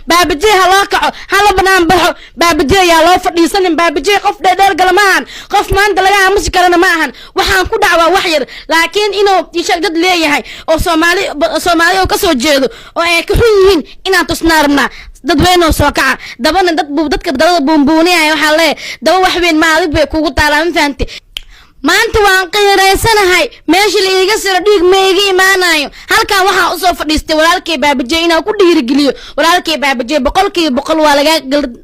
Baabajey ha loo kaco, hala banaan baxo. Baabajey yaa loo fadhiisanin. Baabajey qof dheerdheer gala ma ahan, qof maanta laga aamusi karana ma ahan. Waxaan ku dhacwaa wax yar, laakiin inuu isheeg dad leeyahay oo Soomaali, Soomaali oo kasoo jeedo oo ay ka xun yihiin inaan tusnaa rabnaa. Dadweynew, soo kaca. Dabana dad buu dadka dabada buunbuuniyaya. Waxaa leeyahay, daba wax weyn ma adig bay kugu taalaa, ma fahamte? Maanta waan qiiraysanahay. Meesha la iiga siro dhiig ma iiga imaanayo. Halkan waxaa usoo fadhiistay walaalkay Baabajey inaan ku dhiirigeliyo. Walaalkay Baabajey, 100%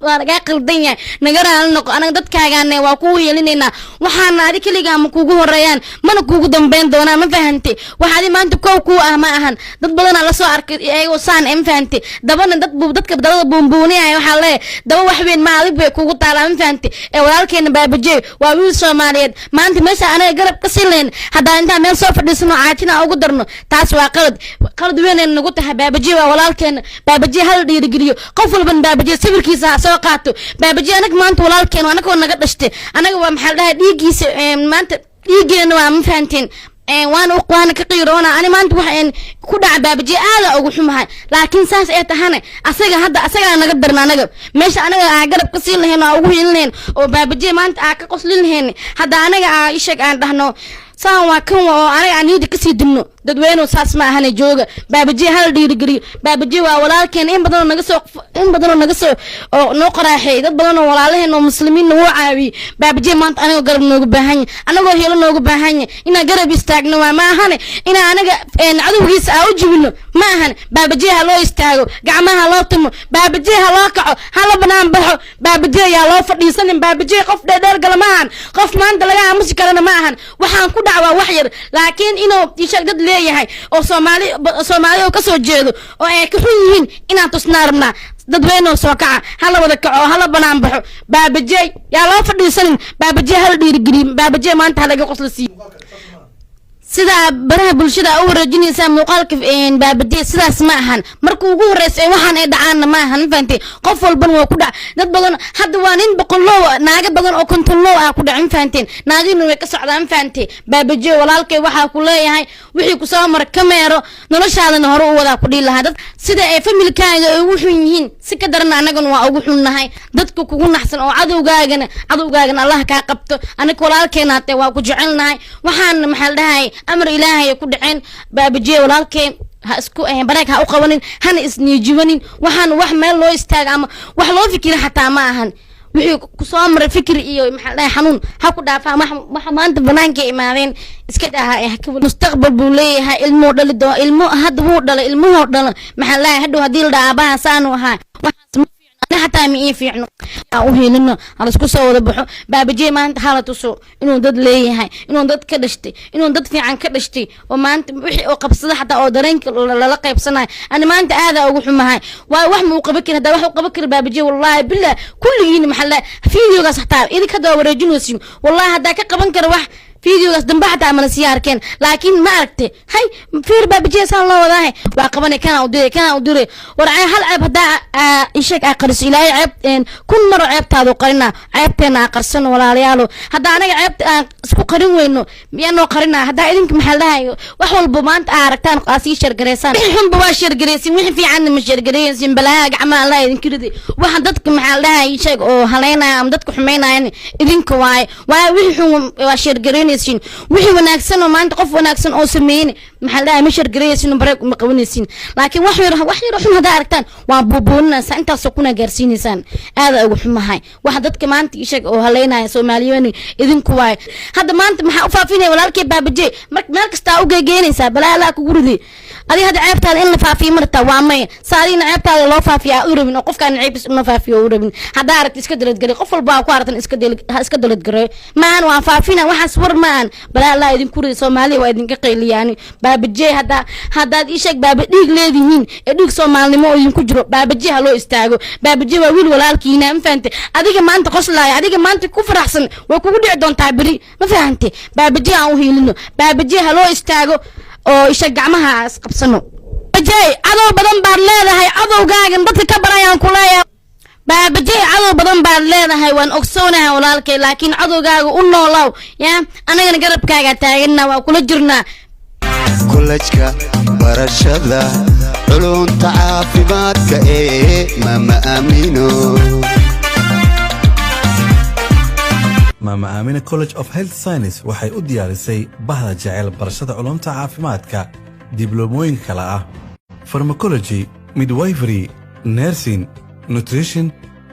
waa lagaa qaldan yahay. Naga raali noqo. Anaga dadkaagaane waa kugu yeelinaynaa. Waxaana adi keligaa ma kugu horeeyaan, mana kugu dambeyn doonaan, ma fahante? Wax adi maanta kow kuu ah ma ahan. Dad badanaa lasoo arkay iyagoo saan, ma fahante? Dabana dad buu dadka dabada buunbuuniyaya. Waxaa leeyahay, daba wax weyn ma adig bay kugu taalaa, ma fahante? Ee walaalkeena Baabajey waa wiil Soomaaliyeed. Maanta meesha anaga garab ka siin lahayn, haddaan intaan meel soo fadhiisano caajina ugu darno, taas waa qalad, qalad weynayna nagu tahay. Baabajey waa walaalkeena. Baabajey hala dhiirigeliyo. Qof walban Baabajey sawirkiisa ha soo qaato. Baabajey anaga maanta walaalkeena, anagoo naga dhashtay, anaga waa, maxaa la dhahay, dhiiggiisa maanta dhiiggeena waa, ma fahanteen? Waana ka qiiroona. Ani maanta waxa ku dhaca Baabajey aada ugu xumahay, laakiin saas ay tahane asaga hadda asagaa naga darna. Anaga meesha anaga aa garab ka siin lahayn oo aa ugu hiilin lahayn oo Baabajey maanta aa ka qoslin lahayn, hadda anaga aa isheeg aan dhahno saan waa kan oo anaga aan niyada kasii dibno. Dadweynuhu, saas ma ahane, jooga. Baabajey hala dhiirigeliyo. Baabajey waa walaalkeen. In badanoo naga soo oo noo qaraaxeey, dad badan oo walaalaheen oo muslimiinna wuu caawiyey. Baabajey maanta anagoo garab noogu baahan yahay, anagoo helo noogu baahan yahay, inaan garab istaagno waa, ma ahane inaan anaga cadowgiisa aa u jibino ma ahan. Baabajey ha loo istaago, gacmaha ha loo tumo. Baabajey ha loo kaco, hala banaan baxo. Baabajey yaa loo fadhiisanin. Baabajey qof dheerdheer gala ma ahan, qof maanta laga aamusi karana ma ahan. Waxaan ku dhacwaa wax yar, laakiin inuu isheeg dad leeyahay oo Soomaali, Soomaali oo kasoo jeedo oo ay ka xun yihiin inaan tusnaa rabnaa. Dadweynew, soo kaca, hala wada kaco, hala banaan baxo. Baabajey yaa loo fadhiisanin. Baabajey hala dhiirigeliyo. Baabajey maanta halaga qosla siiyo. Sidaa baraha bulshada u wareejinaysaa muuqaalka Baabajey, sidaas ma ahan. Marka ugu horeysa ee waxaan ay dhacaanna ma ahan, ma fahantay? Qof walbana waa ku dhac. Dad badan hadda waa nin boqollow, naago badan oo kontonlow ah ku dhac, ma fahanteen? Naagina way ka socdaan, ma fahantay? Baabajey walaalkay, waxaa ku leeyahay, wixii kusoo mara ka meero, noloshaadana hore u wadaa ku dhihi lahaa. Dad sida ay familkaaga ay ugu xun yihiin si ka daran annagana waa ugu xunnahay. Dadka kugu naxsan oo cadowgaagana Allah kaa qabto. Anaga walaalkeena hatee waa ku jecelnahay. Waxaana, maxaa la dhahay, amar Ilaahay ay ku dhaceen. Baabajey walaalkeen, ha isku bareeg ha u qabanin, hana isniijibanin. Waxaan wax meel loo istaaga ama wax loo fikira xataa ma ahan. Wixii kusoo maray fikir iyo, maxaa la dhahay, xanuun ha ku dhaafaa. Waxa maanta banaanka imaadeen iska dhaha. Mustaqbal buu leeyahay, ilmuhu dhali doo, ilmo hadda wuu dhalay, ilmuhuu dhala, maxaa la dhahay, hadhow haddii la dhaha aabaha saanu ahaa, waxaas ma fiicno. Ani xataa ma ii fiicno. Aan u helino, halaisku soo wada baxo. Baabajey maanta hala tuso inuu dad leeyahay, inuu dad ka dhashtay, inuu dad fiican ka dhashtay oo maanta wixii oo qabsada xataa oo dareenka lala qaybsanayo. Ani maanta aadaa ugu xumahay, waayo wax ma uu qaban karin. Haddaa wax uu qaban kari Baabajey, wallaahi billah, kulligiina, maxaa la, videogaas xataa idinka hadda waa wareejinaysiin. Wallahi haddaa ka qaban kara wax, videogaas dambe xataa mana sii arkeen. Laakiin ma aragte, hay fiir, Baabajey saan loo wadaahe, waa qabanay, kana u diray, kana u diray. War hal ceeb haddaa isheeg aa qariso, Ilaahay ceeb kun maro ceebtaadu qarina. Ceebteena aa qarsano, walaalayaalo. Haddaa anaga ceebta aan isku qarin weyno, miyaa noo qarinaa? Haddaa idinka, maxaa la dhahay, wax walba maanta aa aragtaan aa sii share gareysaan, wixii xunba waa share gareysin, wixii fiicanna ma share gareysin. Balaayaa gacmaha Allah idinka riday. Waxa dadka, maxaa la dhahay, isheeg oo haleynaya ama dadka xumeynayana idinka waaye. Waayo wixii xun waa share gareynaysiin, wixii wanaagsan oo maanta qof wanaagsan oo sameeyeen, maxaa la dhahay, ma share gareyaysiin, bareeg ma qabanaysiin. Laakiin wax yar xun haddaa aragtaan, waa buubuuninaysaa, intaasoo kuna gaarsiinaysaan. Aada ugu xumahay waxa dadka maanta isheeg oo haleynaya Soomaaliyooni idinku waaye. Hadda maanta maxaa u faafinaya walaalkay Baabajey? Mar meel kastaa u geegeynaysaa. Balaa Allah kugu riday. Adiga hadda ceebtaada in la faafiyo marta waa maya. Sa adigna ceebtaada loo faafiya aa u rabin oo qofkaan ceebis uma faafiyo u rabin. Haddaa aragti, iska daladgaray. Qof walba aa ku aragtan iska ha iska daladgareeyo. Maahan waan faafina, waxaas war maahan. Balaa Allah idinku riday. Soomaaliya waa idinka qayliyaani. Baabajey haddaad ii sheeg baaba dhiig leedihiin ee dhiig Soomaalinimo oo idinku jiro, Baabajey ha loo istaago. Baabajey waa wiil walaalkiina, ma fahante? Adiga maanta qoslaaya, adiga maanta ku faraxsan, way kugu dhici doontaa beri, ma fahante? Baabajey aan u hiilino. Baabajey ha loo istaago oo isha gacmaha is qabsano. Baabajey, cadow badan baad leedahay, cadowgaagan dadka ka barayaan ku leeyahay. Baabajey, cadow badan baad leedahay, waan ogsoonahay walaalkay, laakiin cadowgaaga u noolow ya. Anagana garabkaagaa taagana, waa kula jirnaa. Kollejka barashada. Culunta caafimaadka ee Mama Aamino. Maama Aamina College of Health Science waxay u diyaarisay bahda jecel barashada culumta caafimaadka dibloomooyinka kale ah: pharmacology, midwifery, nursing, nutrition,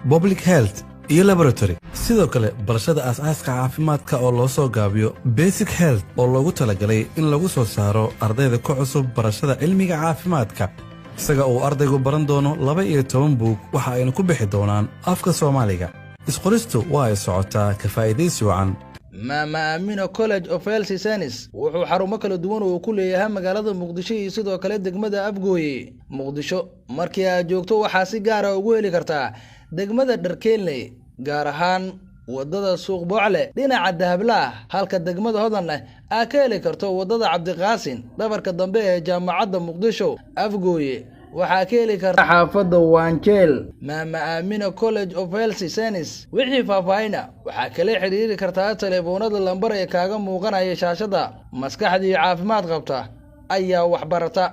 public health iyo laboratory. Sidoo kale barashada aas-aaska caafimaadka oo loo soo gaabiyo basic health, oo loogu talagalay in lagu soo saaro ardayda ku cusub barashada cilmiga caafimaadka, isaga uu ardaygu baran doono 12 buug. Waxa ayna ku bixi doonaan afka Soomaaliga. Isqoristu waa ay socotaa, ka faa'iidaysi wacan. Maama Aamino College of Health Science wuxuu xarumo kala duwan uu ku leeyahay magaalada Muqdisho iyo sidoo kale degmada Afgooye. Muqdisho markii aad joogto, waxaa si gaara ugu heli kartaa degmada Dharkeenley, gaar ahaan wadada Suuq Boocle, dhinaca Dahablaah, halka degmada Hodanleh aad ka heli karto wadada Cabdiqaasin, dhabarka dambe ee Jaamacadda Muqdisho. Afgooye waxaa ka heli karta xaafadda Waanjeel. Maama Aamina College of Health Science wixii faahfaahina waxaa kala xiriiri kartaa telefoonada lambar ee kaaga muuqanaya shaashada. Maskaxdii caafimaad qabta ayaa waxbarata.